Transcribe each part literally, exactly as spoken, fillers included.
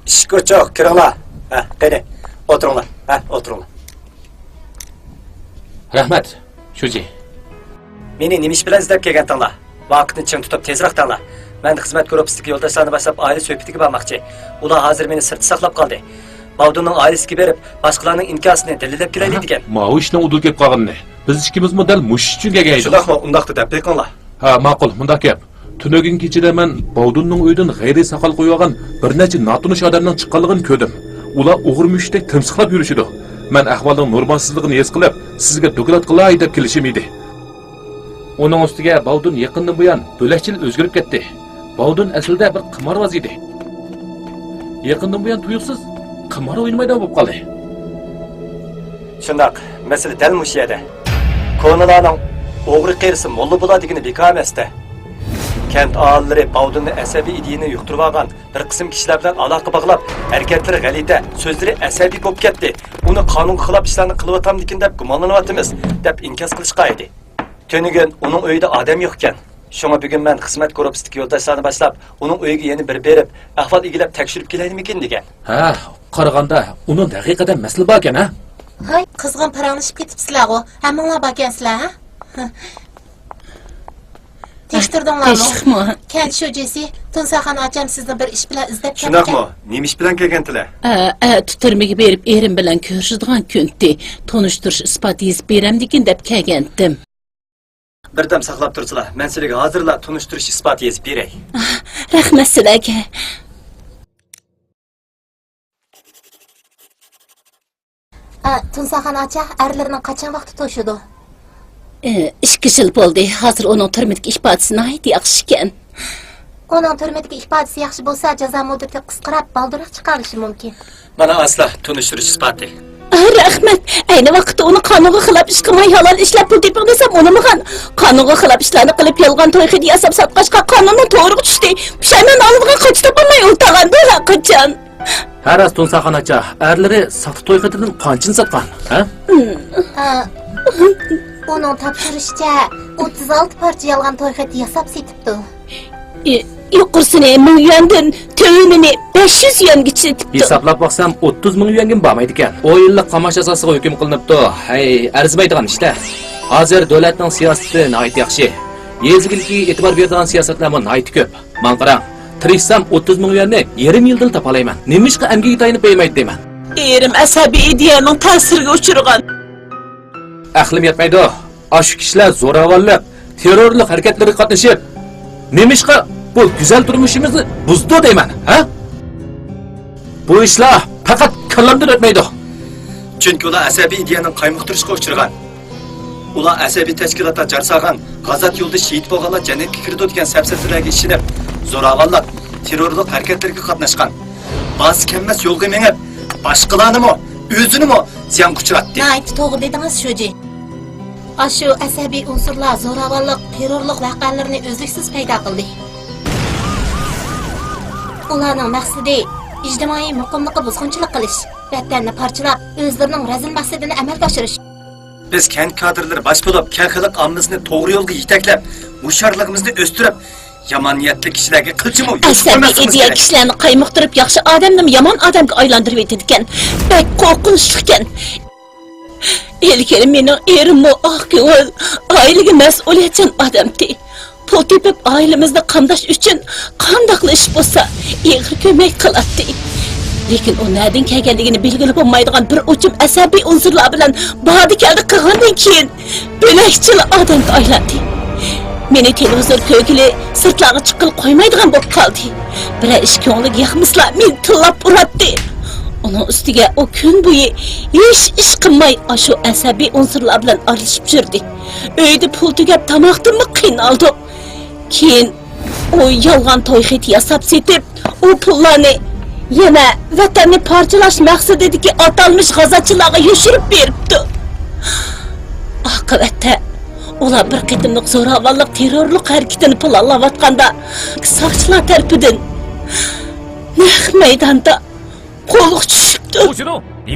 ئىشىك ئوچۇق، كىرىڭلار. ھە، قېنى، ئولتۇرۇڭلار. ھە، ئولتۇرۇڭلار. رەھمەت، شۇجى. مېنى نېمە ئىش بىلەن ئىزدەپ كەلگەنتىڭلار؟ ۋاقىتنى چىڭ تۇتۇپ، تېزراق دەڭلار. مەن خىزمەت گۇرۇپپىسىدىكى يولداشلارنى باشلاپ، ئائىلە سۆھبىتىگە بارماقچى. ئۇلار ھازىر مېنى سىرتتا ساقلاپ قالدى. باۋدۇننىڭ ئائىلىسىگە بېرىپ، باشقىلارنىڭ ئىنكاسىنى دەلىللەپ كېلەيلى دېگەن. ماۋۇ ئىشنىڭ ئۇدۇل كېلىپ قالغىنىنى. بىز ئىككىمىزمۇ دەل مۇشۇ ئۈچۈن كەلگەن ئىدۇق. شۇنداقمۇ؟ ئۇنداقتا دەپ بېقىڭلار. ھە، ماقۇل، مۇنداق گەپ. تۈنۈگۈن كېچىدە مەن باۋدۇننىڭ ئۆيىدىن غەيرىي ساقال قويۇۋالغان بىر نەچچە ناتونۇش ئادەمنىڭ چىققانلىقىنى كۆردۈم. ئۇلار ئوغرى مۈشۈكتەك تىمسىقلاپ يۈرۈشىدۇ. مەن ئەھۋالنىڭ نورمالسىزلىقىنى ھېس قىلىپ، سىزگە دوكلات قىلاي دەپ كېلىشىم ئىدى. ئۇنىڭ ئۈستىگە باۋدۇن يېقىندىن بۇيان بۆلەكچىل ئۆزگىرىپ كەتتى. باۋدۇن ئەسلىدە بىر قىمارۋاز ئىدى. يېقىندىن بۇيان تۇيۇقسىز قىمار ئوينىمايدىغان بولۇپ قالدى. شۇنداق، مەسىلە دەل مۇشۇ يەردە. كونىلارنىڭ «ئوغرى قېرىسى موللا بولا» دېگىنى بىكار ئەمەستە. كەنت ئاھالىلىرى باۋدۇننى ئەسەبىي ئىدىيىنى يۇقتۇرۇۋالغان بىر قىسىم كىشىلەر بىلەن ئالاقە باغلاپ، ھەرىكەتلىرى غەلىتە، سۆزلىرى ئەسەبىي بولۇپ كەتتى. ئۇنى قانۇنغا خىلاپ ئىشلارنى قىلىۋاتامدىكىن دەپ گۇمانلىنىۋاتىمىز، دەپ ئىنكاس قىلىشقان ئىدى. تۈنۈگۈن ئۇنىڭ ئۆيىدە ئادەم يوق ئىكەن. شۇڭا بۈگۈن مەن خىزمەت گۇرۇپپىسىدىكى يولداشلارنى باشلاپ، ئۇنىڭ ئۆيىگە يەنە بىر بېرىپ، ئەھۋال ئىگىلەپ تەكشۈرۈپ كېلەيلىمىكىن دېگەن. ھە، قارىغاندا ئۇنىڭدا ھەقىقەتەن مەسىلە باركەن، ھە؟ ھاي، قىزغىن پاراڭلىشىپ كېتىپسىلەرغۇ. ھەممىڭلار باركەنسىلەر، ھە؟ تىنچتۇردۇڭلارمۇ؟ تىنچلىقمۇ؟ كەنت شۇجىسى، تۇنساخان ئاچام سىزنى بىر ئىش بىلەن ئىزدەپ كەپتىكەن. شۇنداقمۇ؟ نېمە ئىش بىلەن كەلگەنتىلە؟ ئە، ئەتە تۈرمىگە بېرىپ ئېرىم بىلەن كۆرۈشىدىغان كۈنتى. تونۇشتۇرۇش ئىسپاتى يېزىپ بېرەمدىكىن دەپ كەلگەنتىم. بىردەم ساقلاپ تۇرسىلا، مەن سىلىگە ھازىرلا تونۇشتۇرۇش ئىسپاتى يېزىپ بېرەي. ئاھ، رەھمەت سىلەرگە. ئا، تۇنساخان ئاچا، ئەرلىرىنىڭ قاچان ۋاقتى توشىدۇ؟ ئى، ئىككى يىل بولدى. ھازىر ئۇنىڭ تۈرمىدىكى ئىپادىسى ناھايىتى ياخشىكەن. ئۇنىڭ تۈرمىدىكى ئىپادىسى ياخشى بولسا، جازا مۇددىتى قىسقىراپ، بالدۇرراق چىقارىلىشى مۇمكىن. مانا ئاسلا تونۇشتۇرۇش ئىسپاتى. ئا، رەھمەت. ئەينى ۋاقىتتا ئۇنى قانۇنغا خىلاپ ئىش قىلماي، ھالال ئىشلەپ پۇل تېپىڭ دېسەم، ئۇنىمىغان. قانۇنغا خىلاپ ئىشلارنى قىلىپ، يالغان توي خېتى ياساپ ساتقاچقا، قانۇننىڭ تورىغا چۈشتى. پۇشايمان ئالىدىغان قاچا تاپالماي ئولتۇرغاندۇ ھەرقاچان. ھە، راست، تۇنساخان ئاچا، ئەرلىرى ساختا توي خېتىدىن قانچىنى ساتقان، ھە؟ ئا، ئۇنىڭ تاپشۇرۇشىچە، ئوتتۇز ئالتە پارچە يالغان توي خېتى ياساپ سېتىپتۇ. ئى، يۇقىرىسىنى مىڭ يۈەندىن، تۆۋىنىنى بەش يۈز يۈەنگىچە سېتىپتۇ. ھېسابلاپ باقسام، ئوتتۇز مىڭ يۈەنگىمۇ بارمايدىكەن. ئون يىللىق قاماش جازاسىغا ھۆكۈم قىلىنىپتۇ. ھەي، ئەرزىمەيدىغان ئىشلار. ھازىر دۆلەتنىڭ سىياسىتى ناھايىتى ياخشى. يېزا ئىگىلىكىگە ئېتىبار بېرىدىغان سىياسەتلەرمۇ ناھايىتى كۆپ. ماڭا قاراڭ، تىرىشسام ئوتتۇز مىڭ يۈەننى يېرىم يىلدىلا تاپالايمەن. نېمىشقا ئەمگىككە تايىنىپ بېرەلمەيدۇ دەيمەن. ئېرىم ئەسەبىي ئىدىيەنىڭ تەسىرىگە ئۇچرىغان. ئەقلىم يەتمەيدۇ. ئاشۇ كىشىلەر زوراۋانلىق، تېررورلۇق ھەرىكەتلىرىگە قاتنىشىپ، نېمىشقا بۇ گۈزەل تۇرمۇشىمىزنى بۇزىدۇ دەيمەن، ھە؟ بۇ ئىشلار پەقەت كاللامدىن ئۆتمەيدۇ. چۈنكى ئۇلار ئەسەبىي ئىدىيەنىڭ قايمۇقتۇرۇشقا ئۇچرىغان. ئۇلار ئەسەبىي تەشكىلاتلار جار سالغان، غازات يولىدا شېھىت بولغانلار جەننەتكە كىرىدۇ دېگەن سەپسەتىلەرگە ئىشىنىپ، زوراۋانلىق، تېررورلۇق ھەرىكەتلىرىگە قاتناشقان. باسى كەلمەس يولغا مېڭىپ، باشقىلارنىمۇ، ئۆزىنىمۇ زىيانغا ئۇچراتتى. ناھايىتى توغرا دېدىڭىز، شۇجى. ئاشۇ ئەسەبىي ئۇنسۇرلار زوراۋانلىق، تېررورلۇق ۋەقەلىرىنى ئۈزلۈكسىز پەيدا قىلدى. ئۇلارنىڭ مەقسىتى ئىجتىمائىي مۇقىملىققا بۇزغۇنچىلىق قىلىش، ۋەتەننى پارچىلاپ، ئۆزلىرىنىڭ رەزىل مەقسىتىنى ئەمەلگە ئاشۇرۇش. بىز كەنت كادىرلىرى باش بولۇپ، كەڭ خەلق ئاممىسىنى توغرا يولغا يېتەكلەپ، ھوشيارلىقىمىزنى ئۆستۈرۈپ، يامان نىيەتلىك كىشىلەرگە قىلچىمۇ يول ئەسەبىي قويماسلىقىمىز ئىدىيە كېرەك. كىشىلەرنى قايمۇقتۇرۇپ، ياخشى ئادەمنىمۇ يامان ئادەمگە ئايلاندۇرۇۋېتىدىكەن. بەك قورقۇنچلۇقكەن. ئىلگىرى مېنىڭ ئېرىممۇ ئاق كۆڭۈل، ئائىلىگە مەسئۇلىيەتچان ئادەمتى. پۇل تېپىپ، ئائىلىمىزنى قامداش ئۈچۈن قانداقلا ئىش بولسا، ئېغىر كۆمەك قىلاتتى. لېكىن ئۇ نەدىن كەلگەنلىكىنى بىلگىلى بولمايدىغان بىر ئۇچۇم ئەسەبىي ئۇنسۇرلار بىلەن باردى-كەلدى قىلغاندىن كېيىن، بۆلەكچىل ئادەمگە ئايلاندى. مېنى تېلېۋىزور كۆرگىلى، سىرتلارغا چىققىلى قويمايدىغان بولۇپ قالدى. بىرەر ئىش كۆڭلىگە ياقمىسىلا، مېنى تىللاپ ئۇراتتى. ئۇنىڭ ئۈستىگە ئۇ كۈن بويى ھېچ ئىش قىلماي، ئاشۇ ئەسەبىي ئۇنسۇرلار بىلەن ئارىلىشىپ يۈردى. ئۆيدە پۇل تۈگەپ، تاماقتىنمۇ قىينالدۇق. كېيىن ئۇ يالغان توي خېتى ياساپ سېتىپ، ئۇ پۇللارنى يەنە ۋەتەننى پارچىلاش مەقسىتىدىكى ئاتالمىش غازاتچىلارغا يوشۇرۇپ بېرىپتۇ. ئاقىۋەتتە ئۇلار بىر قېتىملىق زوراۋانلىق، تېررورلۇق ھەرىكىتىنى پىلانلاۋاتقاندا، ساقچىلار تەرىپىدىن نەق مەيداندا قولغا چۈشۈپتۇ.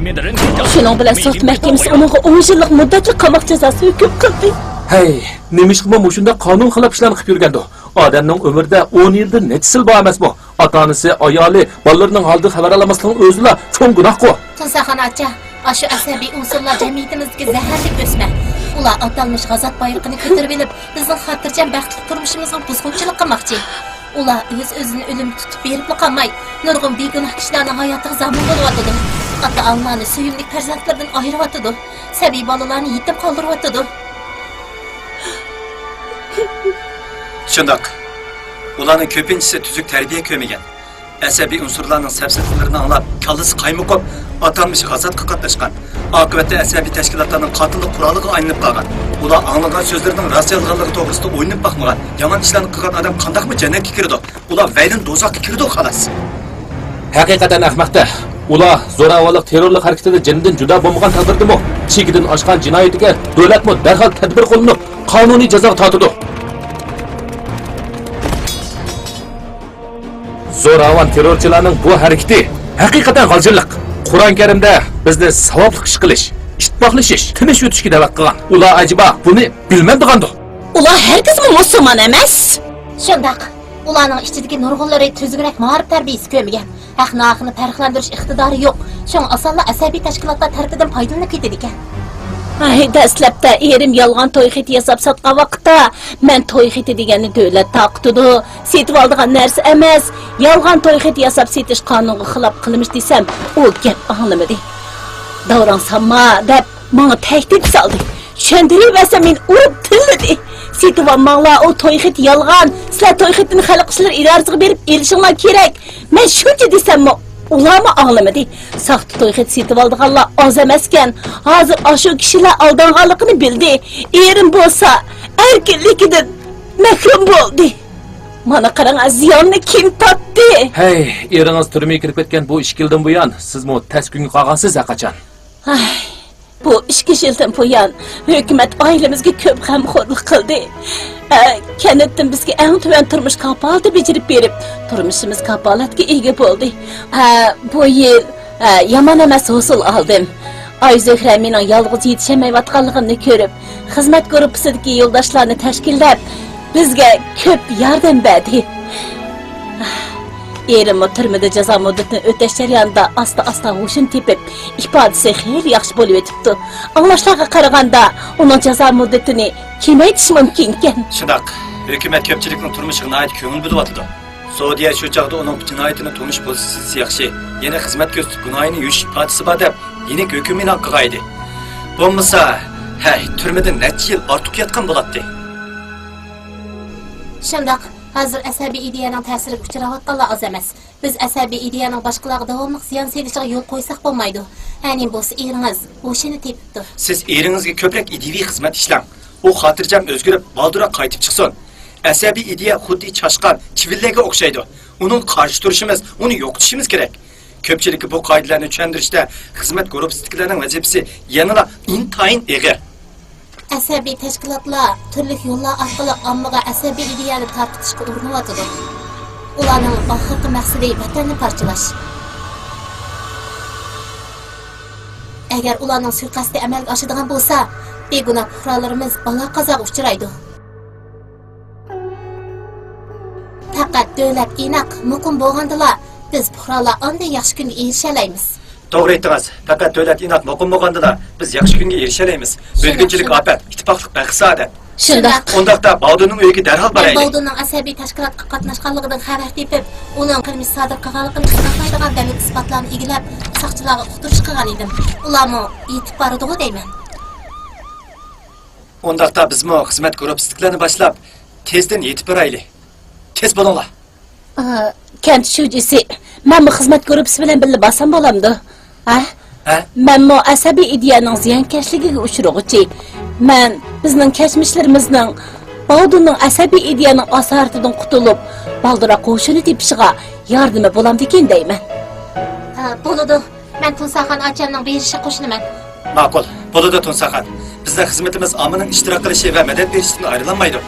شۇنىڭ بىلەن سوت مەھكىمىسى ئۇنىڭغا ئون يىللىق مۇددەتلىك قاماق جازاسى ھۆكۈم قىلدى. ھەي، نېمىشقىمۇ مۇشۇنداق قانۇن خىلاپ ئىشلارنى قىلىپ يۈرگەندۇ؟ ئادەمنىڭ ئۆمرىدە ئون يىلدىن نەچچە يىل بار ئەمەسمۇ؟ ئاتا-ئانىسى، ئايالى، بالىلىرىنىڭ ھالىدىن خەۋەر ئالالماسلىقنىڭ ئۆزىلا چوڭ گۇناھقۇ. تۇنساخان ئاچا، ئاشۇ ئەسەبىي ئۇنسۇرلار جەمئىيىتىمىزدىكى زەھەرلىك ئۆسمە. ئۇلار ئاتالمىش غازات بايرىقىنى كۆتۈرۈۋېلىپ، بىزنىڭ خاتىرجەم بەختلىك تۇرمۇشىمىزغا بۇزغۇنچىلىق قىلماقچى. ئۇلار ئۆز-ئۆزىنى ئۆلۈمگە تۇتۇپ بېرىپلا قالماي، نۇرغۇن بىگۇناھ كىشىلەرنىڭ ھاياتىغا زامىن بولۇۋاتىدۇ. ئاتا-ئانىلارنى، سۆيۈملۈك پەرزەنتلىرىدىن ئايرىۋاتىدۇ. سەبىي بالىلارنى يېتىم قالدۇرۇۋاتىدۇ. شۇنداق. ئۇلارنىڭ كۆپىنچىسى تۈزۈك تەربىيە كۆرمىگەن. ئەسەبىي ئۇنسۇرلارنىڭ سەپسەتىلىرىنى ئاڭلاپ، كاللىسى قايمۇقۇپ، ئاتالمىش غازاتقا قاتناشقان. ئاقىۋەتتە ئەسەبىي تەشكىلاتلارنىڭ قاتىللىق قورالىغا ئايلىنىپ قالغان. ئۇلار ئاڭلىغان سۆزلىرىنىڭ راست يالغانلىقى توغرىسىدا ئويلىنىپ باقمىغان. يامان ئىشلارنى قىلغان ئادەم قانداقمۇ جەننەتكە كىرىدۇ؟ ئۇلار ۋەيلىنى دوزاخقا كىرىدۇ، خالاس. ھەقىقەتەن ئەخمەقتە. ئۇلار زوراۋانلىق، تېررورلۇق ھەرىكىتىدە جېنىدىن جۇدا بولمىغان تەقدىردىمۇ، چېكىدىن ئاشقان جىنايىتىگە دۆلەتمۇ دەرھال تەدبىر قوللىنىپ، قانۇنىي جازاغا تارتىدۇ. زوراۋان تېررورچىلارنىڭ بۇ ھەرىكىتى ھەقىقەتەن غالجىرلىق. قۇرئان كەرىمدە بىزنى ساۋابلىق ئىش قىلىش، ئىتتىپاقلىشىش، تىنچ ئۆتۈشكە دەۋەت قىلغان. ئۇلار ئەجەبا بۇنى بىلمەمدىغاندۇ؟ ئۇلار ھەرگىزمۇ مۇسۇلمان ئەمەس. شۇنداق. ئۇلارنىڭ ئىچىدىكى نۇرغۇنلىرى تۈزۈكرەك مائارىپ تەربىيىسى كۆرمىگەن. ھەق-ناھەقنى پەرقلەندۈرۈش ئىقتىدارى يوق. شۇڭا ئاسانلا ئەسەبىي تەشكىلاتلار تەرىپىدىن پايدىلىنىپ كېتىدىكەن. ھەي، دەسلەپتە ئېرىم يالغان توي خېتى ياساپ ساتقان ۋاقىتتا، مەن توي خېتى دېگەننى دۆلەت تارقىتىدۇ، سېتىۋالىدىغان نەرسە ئەمەس، يالغان توي خېتى ياساپ سېتىش قانۇنغا خىلاپ قىلمىش دېسەم، ئۇ گەپ ئاڭلىمىدى. داۋراڭ سالما دەپ ماڭا تەھدىت سالدى. چۈشەندۈرۈۋەرسەم مېنى ئۇرۇپ تىللىدى. سېتىۋالماڭلار، ئۇ توي خېتى يالغان. سىلەر توي خېتىنى خەلق ئىشلىرى ئىدارىسىگە بېرىپ ئېلىشىڭلار كېرەك. مەن شۇنچە دېسەممۇ، ئۇلارمۇ ئاڭلىمىدى. ساختا توي خېتى سېتىۋالىدىغانلار ئاز ئەمەسكەن. ھازىر ئاشۇ كىشىلەر ئالدانغانلىقىنى بىلدى. ئېرىم بولسا ئەركىنلىكىدىن مەھرۇم بولدى. مانا قاراڭ، زىياننى كىم تارتتى؟ ھەي، ئېرىڭىز تۈرمىگە كىرىپ كەتكەن بۇ ئىككى يىلدىن بۇيان سىزمۇ تەس كۈنگە قالغانسىز ھەرقاچان. ئاي، بۇ ئىككى يىلدىن بۇيان ھۆكۈمەت ئائىلىمىزگە كۆپ غەمخورلۇق قىلدى. ئە، كەنتتىن بىزگە ئەڭ تۆۋەن تۇرمۇش كاپالىتى بېجىرىپ بېرىپ، تۇرمۇشىمىز كاپالەتكە ئىگە بولدى. ئە، بۇ يىل، ئە، يامان ئەمەس ھوسۇل ئالدىم. ئايزۆھرە مېنىڭ يالغۇز يېتىشەلمەيۋاتقانلىقىمنى كۆرۈپ، خىزمەت گۇرۇپپىسىدىكى يولداشلارنى تەشكىللەپ، بىزگە كۆپ ياردەم بەردى. ئېرىممۇ تۈرمىدە جازا مۇددىتىنى ئۆتەش جەريانىدا ئاستا-ئاستا ھوشىنى تېپىپ، ئىپادىسى خېلى ياخشى بولۇۋېتىپتۇ. ئاڭلاشلارغا قارىغاندا، ئۇنىڭ جازا مۇددىتىنى كېمەيتىش مۇمكىنكەن. شۇنداق، ھۆكۈمەت كۆپچىلىكنىڭ تۇرمۇشىغا ناھايىتى كۆڭۈل بۆلۈۋاتىدۇ. سودىيە شۇ چاغدا ئۇنىڭ جىنايىتىنى تونۇش پوزىتسىيىسى ياخشى، يەنە خىزمەت كۆرسىتىپ گۇناھىنى يۇيۇش ئىپادىسى بار دەپ، يېنىك ھۆكۈم ئېلان قىلغان ئىدى. بولمىسا، ھەي، تۈرمىدە نەچچە يىل ئارتۇق ياتقان بولاتتى. شۇنداق، ھازىر ئەسەبىي ئىدىيەنىڭ تەسىرىگە ئۇچراۋاتقانلار ئاز ئەمەس. بىز ئەسەبىي ئىدىيەنىڭ باشقىلارغا داۋاملىق زىيان سېلىشىغا يول قويساق بولمايدۇ. ھەنىم بولسا ئېرىڭىز ھوشىنى تېپىپتۇ. سىز ئېرىڭىزگە كۆپرەك ئىدىيىۋى خىزمەت ئىشلەڭ. ئۇ خاتىرجەم ئۆزگىرىپ، بالدۇرراق قايتىپ چىقسۇن. ئەسەبىي ئىدىيە خۇددى چاشقان، چىۋىنلەرگە ئوخشايدۇ. ئۇنىڭغا قارشى تۇرۇشىمىز، ئۇنى يوقىتىشىمىز كېرەك. كۆپچىلىككە بۇ قائىدىلەرنى چۈشەندۈرۈشتە خىزمەت گۇرۇپپىسىدىكىلەرنىڭ ۋەزىپىسى يەنىلا ئىنتايىن ئېغىر. ئەسەبىي تەشكىلاتلار تۈرلۈك يوللار ئارقىلىق ئاممىغا ئەسەبىي ئىدىيەنى تارقىتىشقا ئۇرۇنۇۋاتىدۇ. ئۇلارنىڭ ئاخىرقى مەقسىتى ۋەتەننى پارچىلاش. ئەگەر ئۇلارنىڭ سۇيىقەستى ئەمەلگە ئاشىدىغان بولسا، بىگۇناھ پۇقرالىرىمىز بالا-قازاغا ئۇچرايدۇ. پەقەت دۆلەت ئىناق، مۇقىم بولغاندىلا، بىز پۇقرالار ئاندىن ياخشى كۈنگە ئېرىشەلەيمىز. توغرا ئېيتتىڭىز. پەقەت دۆلەت ئىناق، مۇقىم بولغاندىلا، بىز ياخشى كۈنگە ئېرىشەلەيمىز. بۆلگۈنچىلىك ئاپەت، ئىتتىپاقلىق بەخت-سائادەت. شۇنداق. ئۇنداقتا باۋدۇننىڭ ئۆيىگە دەرھال بارايلى. باۋدۇننىڭ ئەسەبىي تەشكىلاتقا قاتناشقانلىقىدىن خەۋەر تېپىپ، ئۇنىڭ قىلمىش سادىر قىلغانلىقىنى ئىسپاتلايدىغان دەلىل-ئىسپاتلارنى ئىگىلەپ، ساقچىلارغا ئۇقتۇرۇش قىلغان ئىدىم. ئۇلارمۇ يېتىپ بارىدىغۇ دەيمەن. ئۇنداقتا بىزمۇ خىزمەت گۇرۇپپىسىدىكىلەرنى باشلاپ، تېزدىن يېتىپ بارايلى. تېز بولۇڭلار. ئا، كەنت شۇجىسى، مەنمۇ خىزمەت گۇرۇپپىسى بىلەن بىللە بارسام بولامدۇ؟ ھە؟ ھە؟ مەنمۇ ئەسەبىي ئىدىيەنىڭ زىيانكەشلىكىگە ئۇچرىغۇچى. مەن بىزنىڭ كەچمىشلىرىمىزنىڭ باۋدۇننىڭ ئەسەبىي ئىدىيەنىڭ ئاسارىتىدىن قۇتۇلۇپ، بالدۇرراق ھوشىنى تېپىشىغا ياردىمى بولامدىكىن دەيمەن. ھە، بولىدۇ. مەن تۇنساخان ئاچامنىڭ بېرىشىگە قوشۇلىمەن. ماقۇل. بولىدۇ، تۇنساخان. بىزنىڭ خىزمىتىمىز ئاممىنىڭ ئىشتىراك قىلىشى ۋە مەدەت بېرىشىدىن ئايرىلالمايدۇ.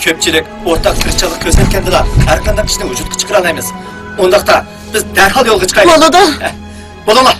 كۆپچىلىك ئورتاق تىرىشچانلىق كۆرسەتكەندىلا، ھەرقانداق ئىشنى ۋۇجۇدقا چىقىرالايمىز. ئۇنداقتا، بىز دەرھال يولغا چىقايلى. بولىدۇ. ھە، بولۇڭلار.